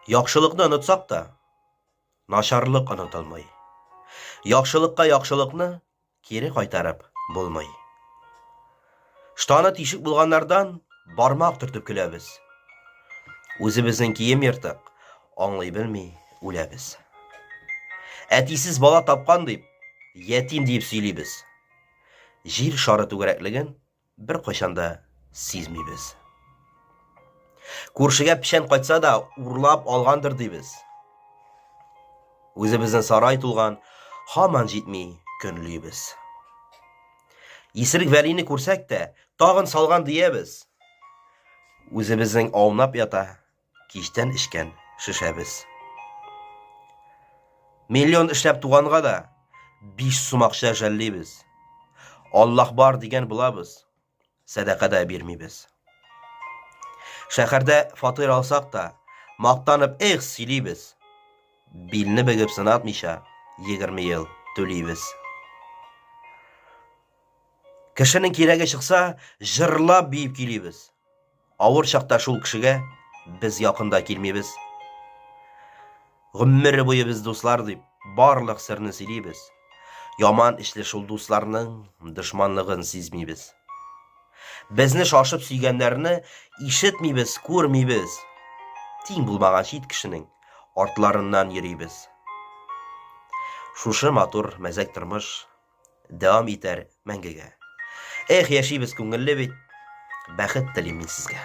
Яхшылыкны онытсак та, начарлык онытылмый. Яхшылыкка яхшылыкны кире кайтарып булмый. Штаны тишек булганнардан бармак төртеп көләбез. Үзебезнең кием ертык, аңлый белми үләбез. Әтисез бала тапкан дип, ятим диеп сөйлибез. Җир шары түгәрәклеген беркайчан да сизмибез. Күршегә печән кайтса да, урлап алгандыр дибез. Үзебезнең сарай тулган, һаман җитми көнлибез. Исерек Вәлине күрсәк тә, тагын салган диябез. Үзебезнең аунап ята, кичтән эчкән шешәбез. Миллион эшләп туганга да 5 сум акча жәллибез. Аллаһ бар дигән булабыз, сәдака да бирмибез. Шәһәрдә фатир алсак та, мактанып эх сөйлибез. Билне бөгеп сынатмыйча 20 ел түлибез. Кешенең кирәге чыкса, җырлап биеп көйлибез. Авыр чакта шул кешегә без якын да килмибез. Гомере буе без дуслар дип, барлык серне сөйлибез. Яман эчле шул дусларның дошманлыгын сизмибез. Безне шашып сөйгәннәрне ишетмибез, күрмибез. Тиң булмаган чит кешенең артларыннан йөрибез. Шушы матур мәзәк тормыш дәвам итәр мәңгегә. Эх, яшибез күңелле бит. Бәхет телим мин сезгә.